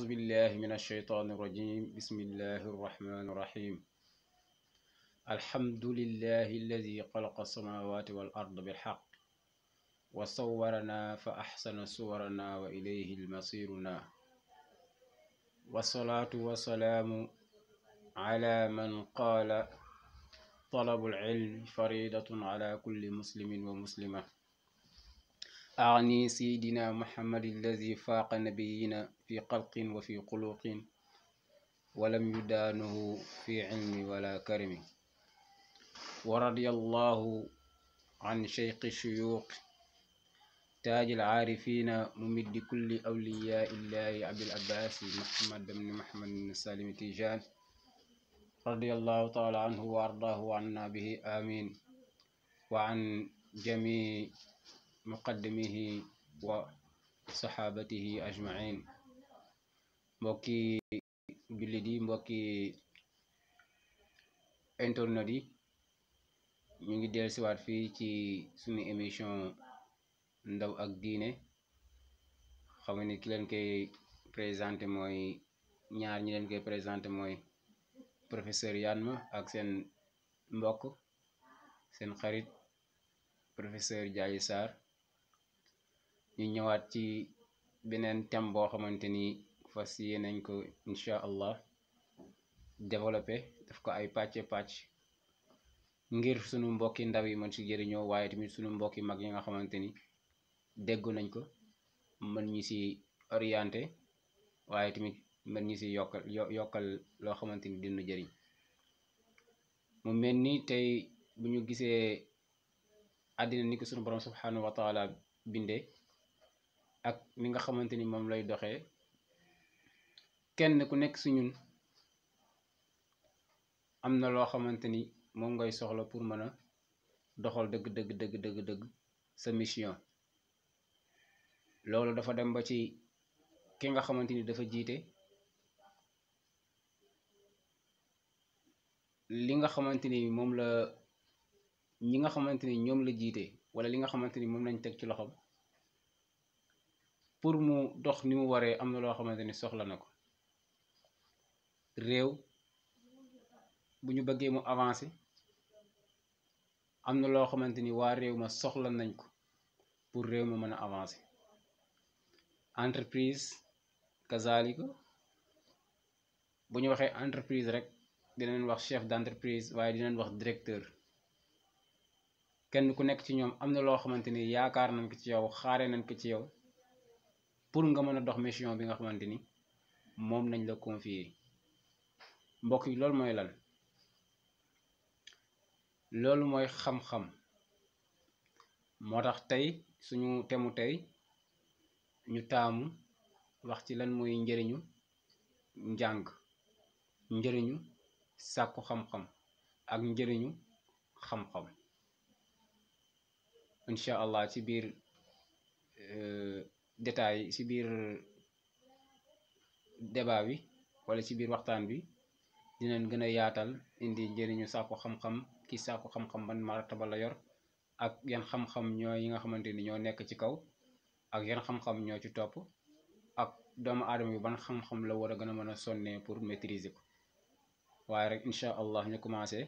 أعوذ بالله من الشيطان الرجيم بسم الله الرحمن الرحيم الحمد لله الذي خلق السماوات والأرض بالحق وصورنا فأحسن صورنا وإليه المصيرنا والصلاة والسلام على من قال طلب العلم فريضة على كل مسلم ومسلمة أعني سيدنا محمد الذي فاق نبينا في خلق وفي خلق ولم يدانه في علم ولا كرم ورضي الله عن شيخ الشيوخ تاج العارفين ممد كل أولياء الله أبي العباس محمد بن محمد بن سالم تيجان رضي الله تعالى عنه وأرضاه عنا به آمين وعن جميع مقدمه وصحابته أجمعين mbokki jullit yi mbokki internet yi ñu ngi dellusiwaat fii ci suñu émission ndaw ak diine xam ni ki leen koy présenté mooy ñaar ñi leen koy présenté mooy professeur Yanma ak seen mbokk seen xarit professeur Diadji Sarr ñu ñëwaat ci beneen thème boo xamante ni fas yéenañ ko incha allah développé daf ko ay pàcc ngir sunu mbokki ndaw yi mën ci jëriñoo waaye tamit sunu mbokki mag yi nga xamante ni déggu nañ ko mën ñi ci orienté waaye tamit mën ñi ci yokkal loo xamante ni dina jëriñ mu mel ni tey bu ñu gisee àddina ni ko sunu borom subhanahu wa taala bindee ak ni nga xamante ni moom lay doxee kenn ku nekk si ñun am na loo xamante ni moom ngay soxla pour mën a doxal dëgg sa mission loolu dafa dem ba ci ki nga xamante ni dafa jiite li nga xamante ni moom la ñi nga xamante ni ñoom la jiite wala li nga xamante ni moom lañ teg ci loxoom pour mu dox ni mu waree am na loo xamante ni soxla na ko réew bu ñu bëggee mu avancé am na loo xamante ni waa réew ma soxla nañ ko pour réew ma mën a avancé entreprise kazalika bu ñu waxee entreprise rek dinañ wax chef d'entreprise waaye dinañ wax directeur kenn ku nekk ci ñoom am na loo xamante ni yaakaar nañ ko ci yow xaare nañ ko ci yow pour nga mën a dox mission bi nga xamante ni moom nañ la confier mbokk yi loolu mooy lan loolu mooy xam-xam moo tax tey suñu temu tey ñu taamu wax ci lan mooy njëriñu njàng njëriñu sàkku xam-xam ak njëriñu xam-xam incha allah ci biir détail ci biir débat bi wala ci biir waxtaan bi dinañ gën a yaatal indi njëriñu sàkku xam-xam ki sàkku xam-xam ban martaba la yor ak yan xam-xam ñoo yi nga xamante ni ñoo nekk ci kaw ak yan xam-xam ñoo ci topp ak doomu aadama bi ban xam-xam la war a gën a mën a sonnee pour maîtriser ko waaye rek incha allah ñu commencé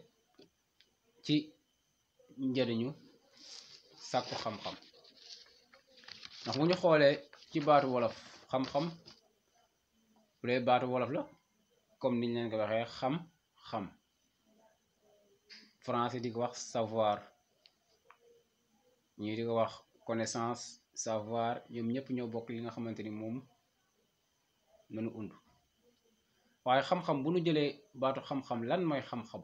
ci njëriñu sàkku xam-xam ndax bu ñu xoolee ci baatu wolof xam-xam bu dee baatu wolof la comme niñ leen ko waxee xam-xam français di ko wax savoir ñii di ko wax connaissance savoir ñoom ñëpp ñoo bokk li nga xamante ni moom nanu und waaye xam-xam bu nu jëlee baatu xam-xam lan mooy xam-xam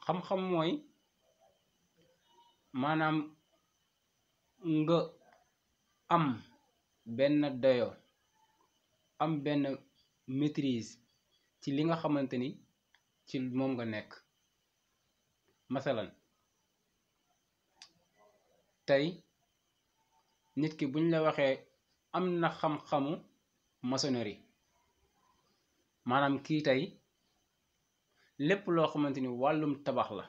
xam-xam mooy maanaam nga am benn dayo am benn maîtrise ci li nga xamante ni ci moom nga nekk masalan tey nit ki buñ la waxee am na xam-xamu maçonnerie maanaam kii tey lépp loo xamante ni wàllum tabax la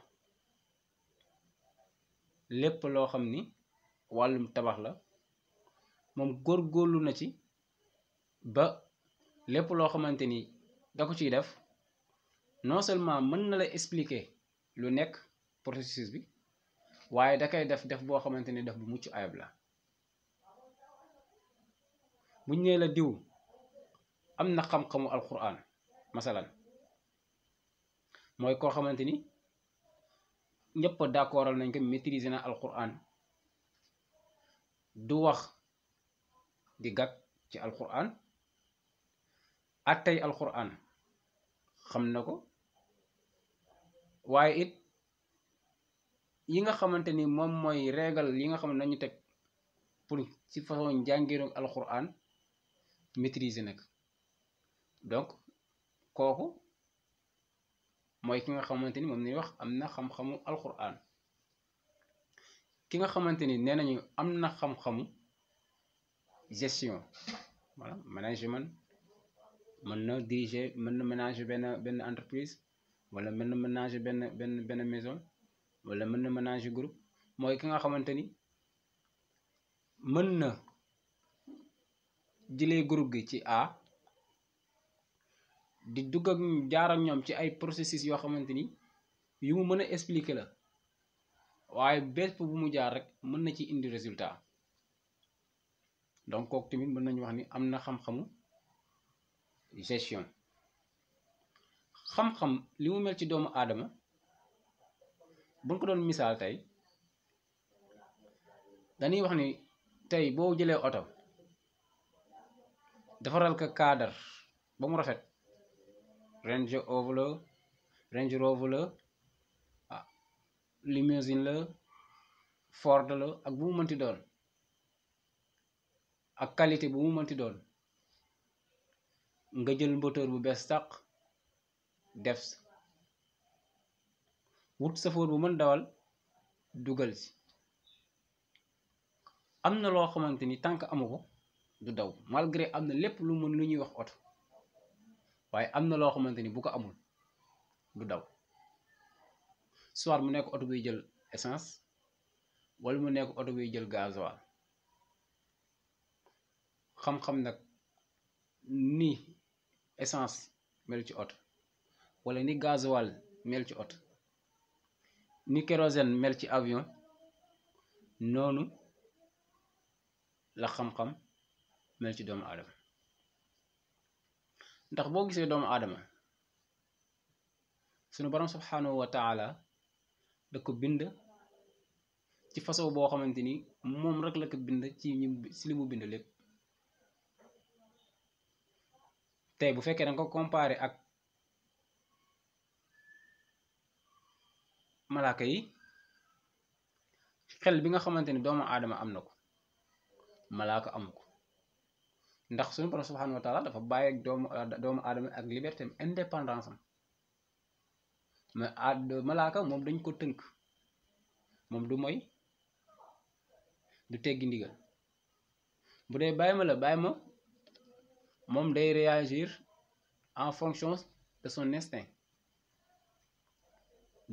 lépp loo xam ni wàllum tabax la moom góorgóorlu na ci ba lépp loo xamante ni da ko ciy def non seulement mën na la expliquer lu nekk processus bi waaye da koy def boo xamante ni def bu mucc ayib la. buñ nee la diw am na xam-xamu alquran masalan mooy koo xamante ni ñëpp d'accordal nañ ko maîtriser na alquran du wax di gàgg ci alquran attey alquran xam na ko waaye it yi nga xamante ni moom mooy régal yi nga xam ne nañu teg pour ci façon njàngiru alquran maîtriser nag donc kooku mooy ki nga xamante ni moom lañuy wax am na xam-xamu alquran. ki nga xamante ni nee nañu am na xam-xamu gestion voilà management mën na diriger mën na ménager benn entreprise wala mën na ménager benn maison wala mën na ménager groupe mooy ki nga xamante ni mën na jëlee groupe gi ci A di dugg ak jaar ak ñoom ci ay processus yoo xamante ni yu mu mën a expliquer la waaye bépp bu mu jaar rek mën na ci indi résultat donc kooku tamit mën nañu wax ni am na xam-xamu gestion. xam-xam li mu mel ci doomu aadama buñ ko doon misaal tey dañuy wax ni tey boo jëlee oto defaral ko cadre ba mu rafet Range Rover la limousine la Ford la ak bu mu mënti doon ak qualité bu mu mënti doon nga jël moteur bu bees tàq def wut safoor bu mën dawal dugal si am na loo xamante ni tànk amu ko du daw malgré am na lépp lu mën lu ñuy wax oto waaye am na loo xamante ni bu ko amul du daw soit mu nekk oto buy jël essence wala mu nekk oto buy jël gasoil. xam-xam nag ni essence mel ci oto wala ni gasoil mel ci oto ni kérosène mel ci avion noonu la xam-xam mel ci doomu aadama ndax boo gisee doomu aadama sunu borom subhanahu wa taala da ko bind ci façon boo xamante ni moom rek la ko bind ci li mu bind lépp. tey bu fekkee danga ko comparé ak malaaka yi xel bi nga xamante ni doomu aadama am na ko malaaka amu ko ndax suñu borom subhanahu wa taala dafa bàyyi ak doomu aadama ak liberté am indépendance am mais malaaka moom dañ ko tënk moom du moy du teggi ndigal bu dee bàyyi ma la bàyyi ma moom day réagir en fonction de son instinct.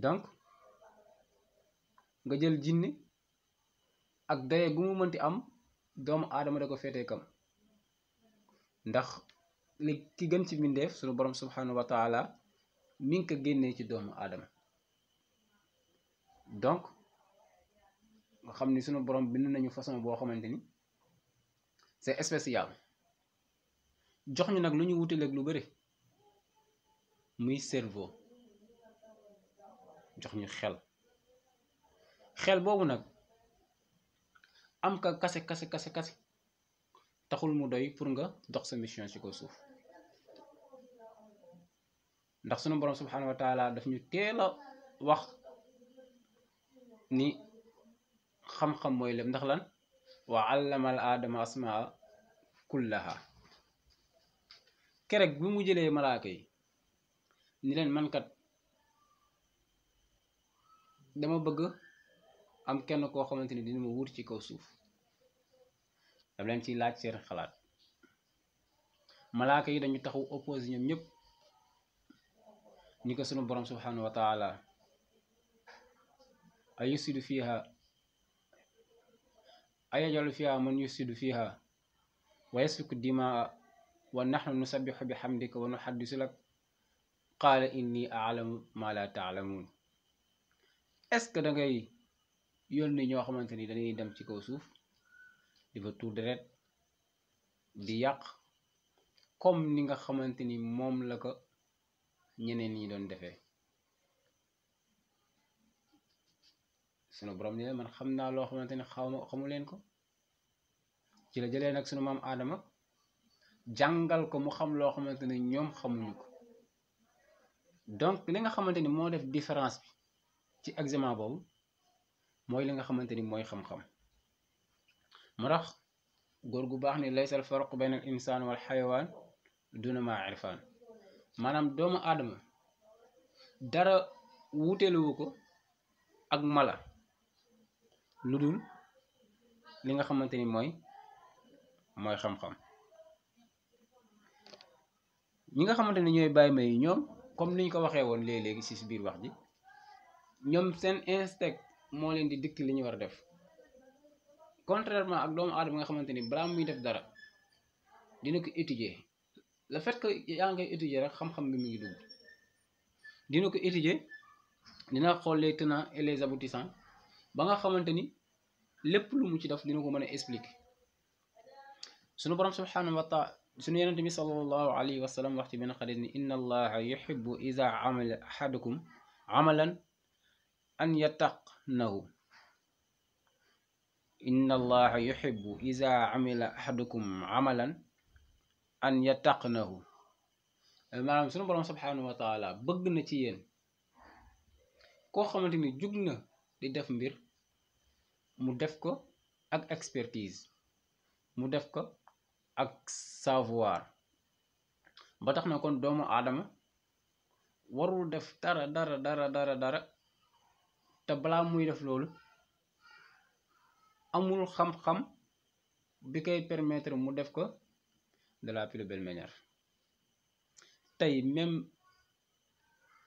donc nga jël jinne ak daye gu mu mënti am doomu aadama da ko féetee kam ndax li ki gën ci mbindeef sunu borom subhanahu wa taala mi ngi ko génnee ci doomu aadama donc nga xam ni sunu borom bind nañu façon boo xamante ni c'est spécial jox ñu nag lu ñu wutaleeg lu bari muy cerveau jox ñu xel boobu nag am ka kase taxul mu doy pour nga dox sa mission ci ko suuf ndax sunu borom subhanahu wa taala daf ñu teel a wax ni xam-xam mooy lépp ndax lan wa allama al aadama asmaa kullaha kerek bi mu jëlee malaaka yi ni leen man kat dama bëgg am kenn koo xamante ni dina ma wut ci kaw suuf daf leen ciy laaj seen xalaat malaaka yi dañu taxaw opposé ñoom ñëpp ñi ko sunu borom subhanahu wa taala ay yusidu fiha ay yajalu fiha man yusidu fiha wa yasfiku dimaa wa nahnu nusabbihu bihamdika wa nuhaddisu lak qaala inni a'lamu ma la ta'lamun. est-ce que da ngay yónni ñoo xamante ni dañuy dem ci kaw suuf di fa tuur deret di yàq comme ni nga xamante ni moom la ko ñeneen ñi doon defee? sunu borom ni man xam naa loo xamante ni xamu leen ko. ci la jëlee nag sunu maam Aadama jàngal ko mu xam loo xamante ni ñoom xamuñu ko. donc li nga xamante ni moo def différence bi ci examen boobu mooy li nga xamante ni mooy xam-xam. moo tax góor gu baax ni laysa al farqu bayna al insaan wal xayawaan duna ma irfaan. maanaam doomu aadama dara wuuteluwu ko ak mala lu dul li nga xamante ni mooy xam-xam. ñi nga xamante ni ñooy bàyyi may ñoom comme niñ ko waxee woon léegi ci biir wax ji, ñoom seen instinct moo leen di dikk li ñu war a def, contrairement ak doomu aadama nga xamante ni balaa muy def dara dina ko étudier. le fait que yaa ngay étudier rek xam-xam bi mu ngi dugg. dina ko étudier, dina xool les tenants et les aboutissants ba nga xamante ni lépp lu mu ci def dina ko mën a expliquer. sunu borom subhanahu wa taala sunu yonent bi sallallahu alayhi wa sallam wax ci benn xadis ni inna allaha yuhibbu iza amila ahadukum amalan an yattaqnahu. inna allaha yuhibbu iza amila ahadukum amalan an yattaqnahu. maanaam sunu borom subhanahu wa taala bëgg na ci yéen koo xamante ni jug na di def mbir mu def ko ak expertise, mu def ko ak savoir. ba tax na kon doomu aadama warul def dara te balaa muy def loolu amul xam-xam bi koy permettre mu def ko de la plus belle manière. tey même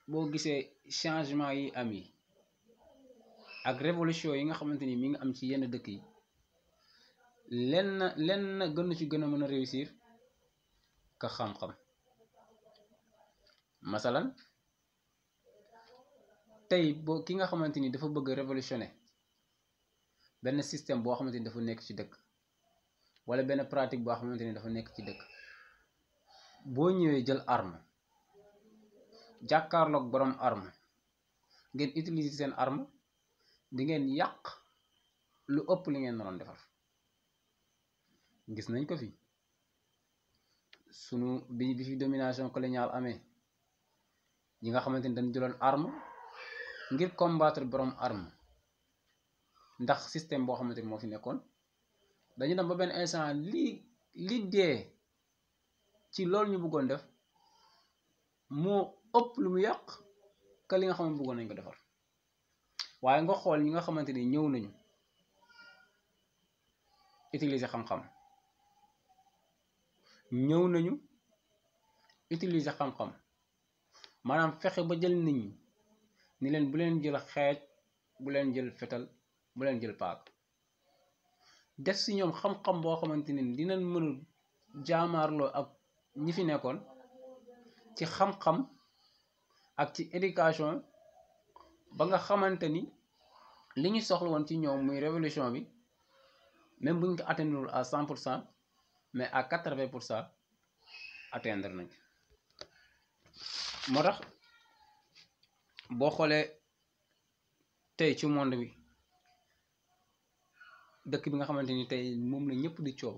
boo gisee changement yi am yi ak révolution yi nga xamante ni mi ngi am ci yenn dëkk yi, lenn gënu ci gën a mën a réussir ka xam-xam. masalan tey boo ki nga xamante ni dafa bëgg révolutionner benn système boo xamante ni dafa nekk ci dëkk, wala benn pratique boo xamante ni dafa nekk ci dëkk, boo ñëwee jël arme jàkkaarloog borom arme, ngeen utiliser seen arme, di ngeen yàq lu ëpp li ngeen naroon defar. gis nañ ko fi sunu bi fi domination coloniale amee, ñi nga xamante ni dañ jëloon arme ngir combattre borom arme ndax système boo xamante ni moo fi nekkoon. dañu dem ba benn instant li dee ci loolu ñu bëggoon def moo ëpp lu mu yàq ka li nga xam ne bëggoon nañ ko defar. waaye nga xool ñi nga xamante ni ñëw nañu utiliser xam-xam, ñëw nañu utiliser xam-xam, maanaam fexe ba jël nit ñi ni leen bu leen jël xeej, bu leen jël fetal, bu leen jël paak. def si ñoom xam-xam boo xamante ni dinañ mën a jaamaarloo ak ñi fi nekkoon ci xam-xam ak ci éducation, ba nga xamante ni li ñu soxla woon ci ñoom muy révolution bi, même buñ ko atteindre à 100%, mais à 80% atteindre nañ. moo tax boo xoolee tey ci monde bi, dëkk bi nga xamante ni tey moom la ñëpp di coow,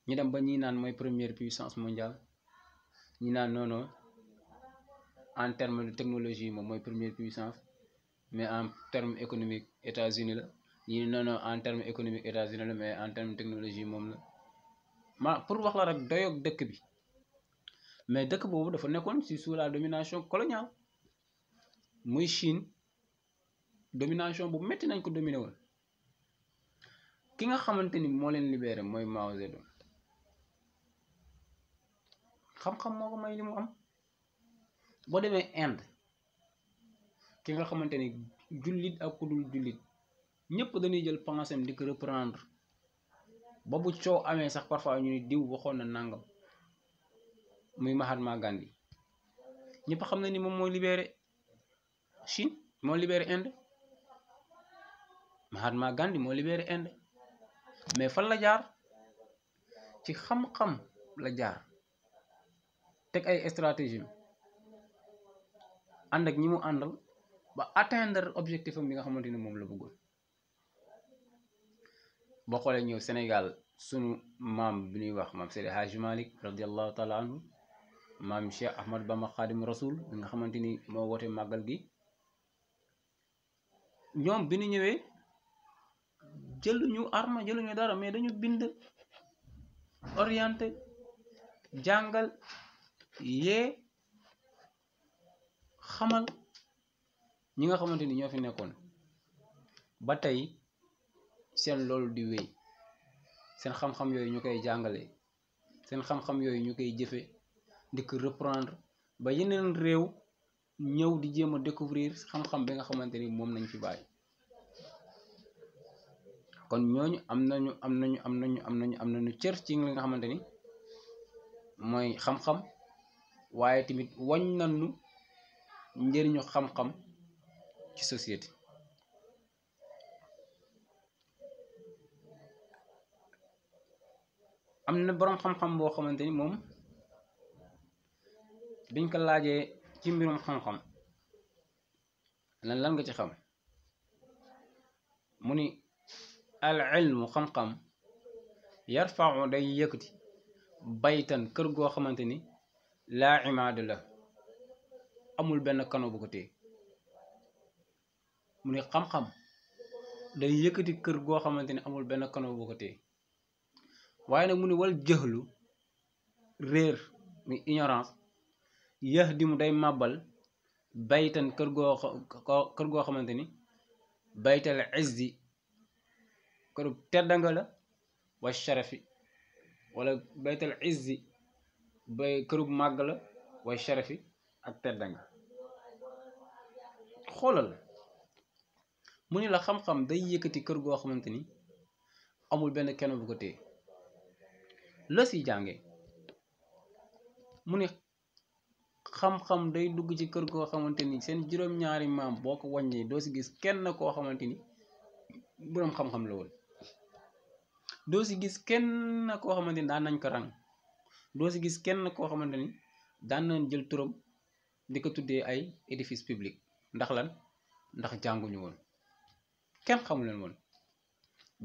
ñu dem ba ñi naan mooy première puissance mondiale, ñi naan non en terme de technologie moom mooy première puissance, mais en terme économique États-Unis la. ñi non en terme économique États-Unis la, mais en terme technologie moom la. ma pour wax la rek doyoog dëkk bi. mais dëkk boobu dafa nekkoon ci sous la domination coloniale, muy Chine. domination bu metti nañ ko dominé woon. ki nga xamante ni moo leen libéré mooy Mao Zedong. xam-xam moo ko may li mu am. boo demee Inde, ki nga xamante ni jullit ak ku dul jullit ñëpp dañuy jël pensem di ko reprendre ba bu coow amee sax parfois ñu ni diw waxoon na nangam muy Mahatma Gandhi ñëpp xam na ni moom moo libéré Chine moo libéré Inde Mahatma Gandhi moo libéré Inde mais fan la jaar ci xam-xam la jaar teg ay stratégie ànd ak ñi mu àndal ba atteindre objectif am bi nga xamante ni moom la bëggoon boo xoolee ñëw Sénégal sunu maam bi ñuy wax maam Seydi Hadji Malick radiallahu taala anhu maam Cheikh Ahmad Bamba Khadim Rasoul bi nga xamante ni moo woote màggal gi ñoom bi ñu ñëwee jëluñu arme jëluñu dara mais dañu bind orienté jàngal yee xamal ñi nga xamante ni ñoo fi nekkoon ba tey seen loolu di wéy seen xam-xam yooyu ñu koy jàngale seen xam-xam yooyu ñu koy jëfe di ko reprendre ba yeneen réew ñëw di jéem a découvrir xam-xam bi nga xamante ni moom nañ fi bàyyi kon ñooñu am nañu cër ci li nga xamante ni mooy xam-xam waaye tamit wañ nañu njëriñu xam-xam ci société am na boroom xam-xam boo xamante ni moom biñ ko laajee ci mbirum xam-xam lan nga ci xam mu ni al ilmu xam-xam yarfa'u day yëkkati baytan kër goo xamante ni laa imaada la amul benn kano bu ko téye mu ni xam-xam day yëkkati kër goo xamante ni amul benn kano bu ko téye waaye nag mu ni wal jëxlu réer muy ignorance yëx di mu day màbbal baytan kër goo xamante ni baytal izzi kërub teddanga la wa sharafi wala baytal izzi bay kërub màgg la wa sharafi ak teddanga xoolal mu ni la xam-xam day yëkkati kër goo xamante ni amul benn kenn bu ko téye la si jànge mu ni xam-xam day dugg ci kër goo xamante ni seen juróom-ñaari maam boo ko wàññee doo si gis kenn koo xamante ni boroom xam-xam la woon doo si gis kenn koo xamante ni daan nañ ko rang doo si gis kenn koo xamante ni daan nañ jël turam di ko tuddee ay édifice public ndax lan ndax jànguñu woon kenn xamu leen woon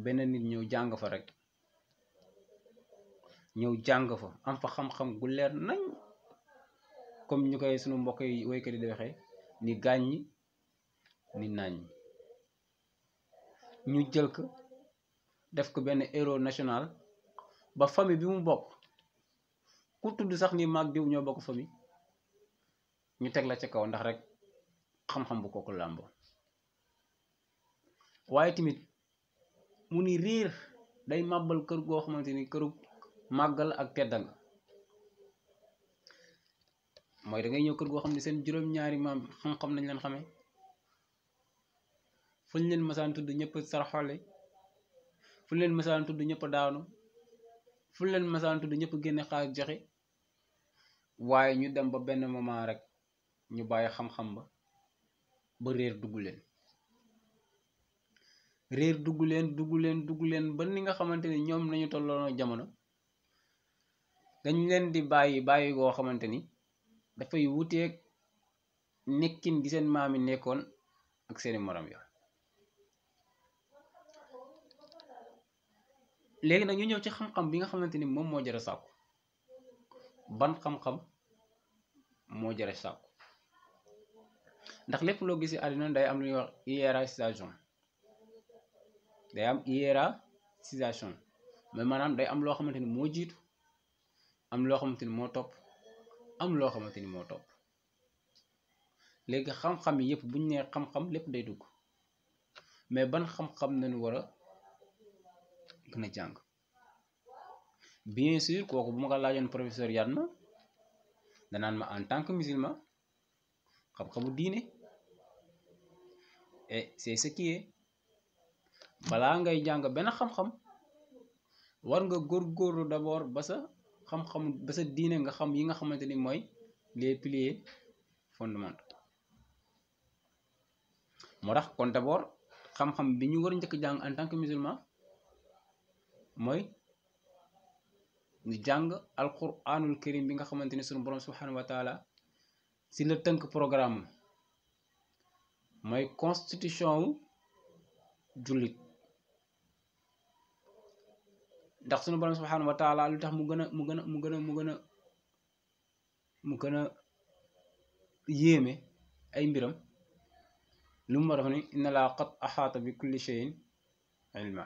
benn nit ñëw jàng fa rek ñëw jàng fa am fa xam-xam gu leer nañ comme ñu koy sunu mbokk yi woykat yi di waxee ni gàññi ni naññ ñu jël ko def ko benn héros national ba famille bi mu bokk ku tudd sax ni maag diw ñoo bokk famille ñu teg la ca kaw ndax rek xam-xam bu kooku làmboo waaye tamit mu ni riir day màbbal kër goo xamante ni këru màggal ak teddanga mooy da ngay ñëw kër goo xam ne seen juróom-ñaari maam xam-xam nañ leen xamee fu ñu leen masaan tudd ñëpp sarxole fu ñu leen masaan tudd ñëpp daanu fu ñu leen masaan tudd ñëpp génne xaalis joxe waaye ñu dem ba benn moment rek ñu bàyyi xam-xam ba réer dugg leen ba ni nga xamante ni ñoom nañu tolloon jamono dañ leen di bàyyi goo xamante ni dafay wuteeg nekkin gi seen maam yi nekkoon ak seeni morom yo léegi nag ñu ñëw ci xam-xam bi nga xamante ni moom moo jar a sàkku ban xam-xam moo jar a sàkku ndax lépp loo gis ci àddina day am lu ñuy wax hiérarchisation mais maanaam day am loo xamante ni moo jiitu am loo xamante ni moo topp am loo xamante ni moo topp léegi xam-xam yi yëpp bu ñu nee xam-xam lépp day dugg mais ban xam-xam nañu war a gën a jàng bien sûr kooku bu ma ko laajoon professeur Yatma danaan ma en tant que musulman xam-xamu diine et c'est ce qui est balaa ngay jàng benn xam-xam war nga góorgóorlu d'abord ba sa xam-xam ba sa diine nga xam yi nga xamante ni mooy les piliers fondamentaux moo tax kon d'abord xam-xam bi ñu war a njëkk jàng en tant que musulman mooy ñu jàng alquranul karim bi nga xamante ni sunu borom subhanahu wa taala si la tënk programme mooy constitution wu jullit ndax sunu borom subhanahu wa taala lu tax mu gën a yéeme ay mbiram lu mu wax ni inna laa qad axaata bi kulli shay'in ilma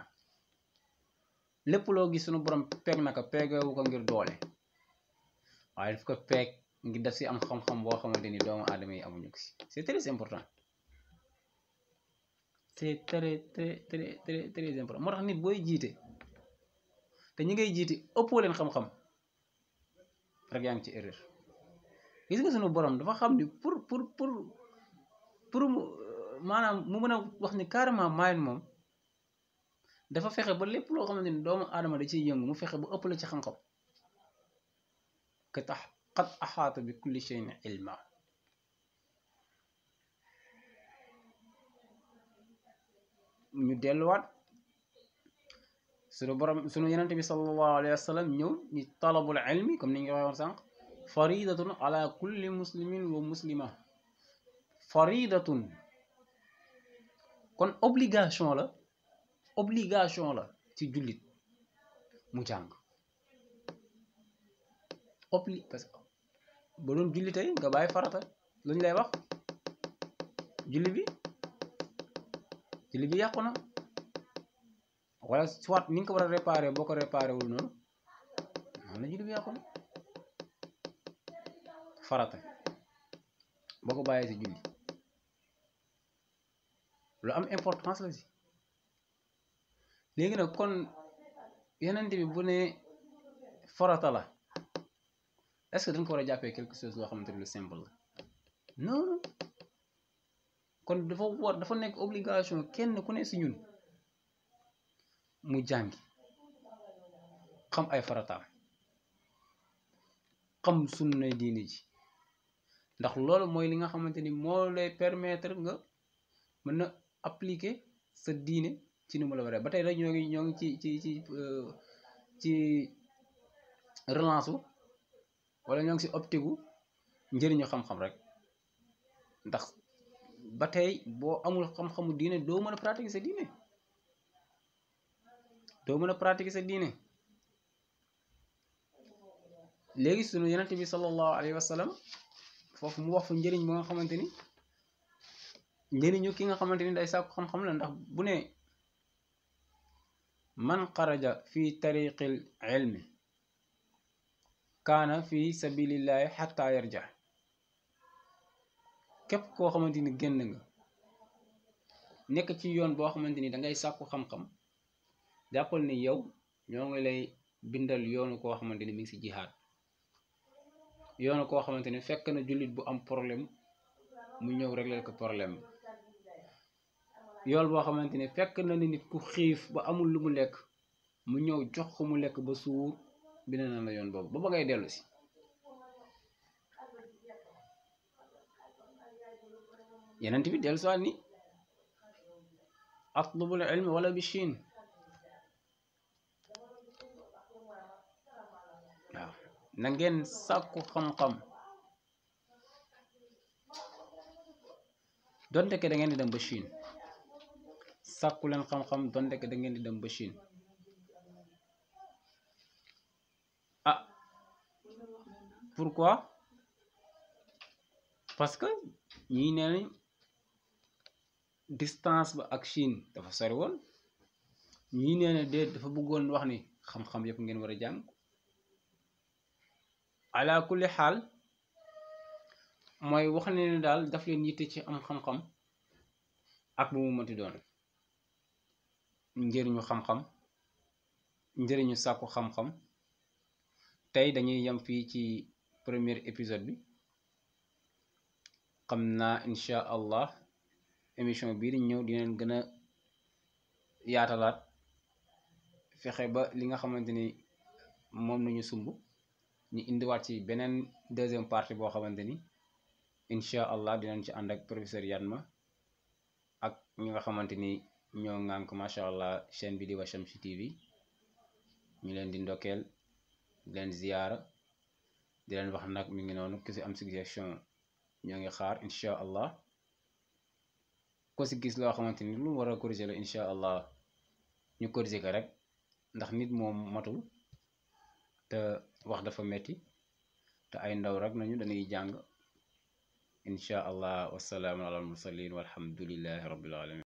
lépp loo gis sunu borom peeg naka peegewu ko ngir doole waaye daf ko peeg ngir def si am xam-xam boo xamante ni doomu aadama yi amuñu ko si c'est très important c'est très important moo tax nit booy jiite te ñi ngay jiite ëppoo leen xam-xam rek yaa ngi ci erreur gis nga sunu borom dafa xam ni pour maanaam mu mën a wax ni carrément maayen moom dafa fexe ba lépp loo xamante ni doomu aadama da ciy yëngu mu fexe ba ëpp la ci xam-xam ka tax qad axaata bi kulli shay'in ilma ñu delluwaat sunu borom sunu yenente bi sallallahu alayhi wa sallam ñëw ni talabul ilmi comme ni nga waxoon sànq faridatun ala kulli muslimin wa muslima faridatun kon obligation la ci jullit mu jàng parce que ba doon julli tey nga bàyyi farata lu ñu lay wax julli bi yàqu na wala soit ni nga ko war a réparer boo ko réparer wul noonu noonu la julli bi yàqu na farata boo ko bàyyee si julli lu am importance la si léegi nag kon yenente bi bu ne farata la est-ce que dañ ko war a jàppee quelque chose loo xamante ni lu simple la non kon dafa nekk obligation kenn ku ne si ñun mu jàngi xam ay farataam xam sunnay diini ji ndax loolu mooy li nga xamante ni moo lay permettre nga mën na appliquer sa diine ci ni mu la waree ba tey rek ñoo ngi ci relance wala ñoo ngi si optique gu njëriñu xam-xam rek ndax ba tey boo amul xam-xamu diine doo mën a pratiquer sa diine léegi sunu yonent bi sallallahu alayhi wa sallam foofu mu wax fa njëriñ ba nga xamante ni njëriñu ki nga xamante ni day sàkku xam-xam la ndax bu ne man xaraja fi tariqil ilmi kaana fi sabilillahi xatta yarja képp koo xamante ni génn nga nekk ci yoon boo xamante ni dangay sàkku xam-xam jàppal ni yow ñoo ngi lay bindal yoonu koo xamante ni mi ngi si jihaad yoonu koo xamante ni fekk na jullit bu am problème mu ñëw régler ko problème yool boo xamante ni fekk na ni nit ku xiif ba amul lu mu lekk mu ñëw jox ko mu lekk ba suur bind na la yoon boobu ba ngay dellu si yenent bi dellu siwaat ni atlubul ilmi wala bi Chine waaw na ngeen sàkku xam-xam donte ke da ngeen di dem ba Chine sàkku leen xam-xam donte ke da ngeen di dem ba Chine ah pourquoi parce que ñii nee nañ distance ba ak Chine dafa sori woon ñii nee na déet dafa bëggoon wax ni xam-xam yëpp ngeen war a jàng ala kulli xaal mooy wax ne daal daf leen yitte ci am xam-xam ak bu mu mënti doon njëriñu xam-xam njëriñu sàkku xam-xam tey dañuy yem fii ci premier épisode bi xam naa incha allah émission bii di ñëw dineen gën a yaatalaat fexe ba li nga xamante ni moom nañu sumb ñu indiwaat ci beneen deuxième partie boo xamante ni incha allah dinañ ci ànd ak professeur Yanma ak ñi nga xamante ni ñoo ŋànk macha allah chaîne bi di Washamsi TV ñu leen di ndokkeel di leen ziyaara di leen wax nag mi ngi noonu ku si am suggestion ñoo ngi xaar incha allah ko si gis loo xamante ni lu mu war a corriger la incha allah ñu corriger ko rek ndax nit moom matul te wax dafa metti te ay ndaw rek nañu dañuy jàng incha allah wasalaamu ala al mursalin walhamdulillahi rabbil alamin